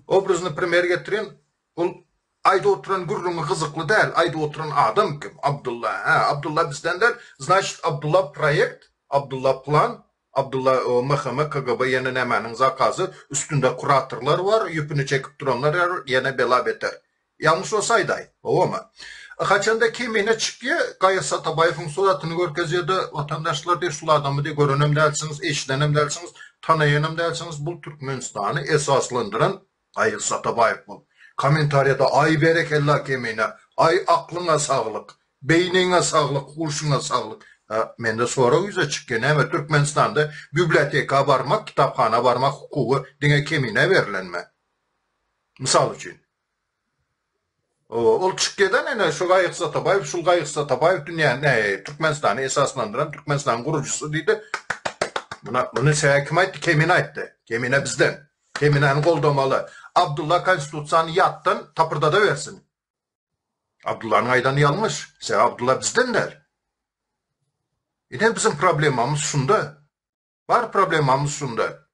Obrazny primer getirýän, ol aýdyp oturan gürrüňi gyzykly däl, aýdyp oturan adam kim? Abdylla, hä, Abdylla bizden däl, znaçit Abdylla proýekt, Abdylla plan, Abdylla MHM, KGB ýene nämäniň zakazy, üstünde kuratorlar bar, ýüpüni çekip duranlar bar, ýene bela beter. Ýalňyş bolsa aýdaý, howamy? Haçanda Kemine çykýa, Gaýyr Satabaýewiň suratyny görkezýä-de, watandaşlar diýýär, şul adamy diýýär, görenem dälsiňiz, eşidenem dälsiňiz, tanaýanam dälsiňiz, bul Türkmenistany esaslandyran Gaýyr Satabaýew bul. Kommentariýada aý berekella Kemine, aý aklyňa saglyk, beýniňe saglyk, huşuňa saglyk. Hä, mende sorag ýüze çykýa, näme Türkmenistanda biblioteka barmak, kitaphana barmak hukugy diňe Keminä berlenmi? Mysal üçin. Ol çykýadan ene şu Gaýyk Satabaýew, şul Gaýyk Satabaýew dünýäni, ne, Türkmenistany esaslandyran, Türkmenistanyň gurujysy diýdi. Muna, muny sen kim aýtdy? Kemine aýtdy. Kemine bizden. Keminäni goldamaly. Abdulla konstitusiýany ýatdan tapyrdada bersin. Abdullanyň aýdany ýalňyş. Sebäbi Abdulla bizden däl. Ine biziň problemamyz şunda. Bar problemamyz şunda.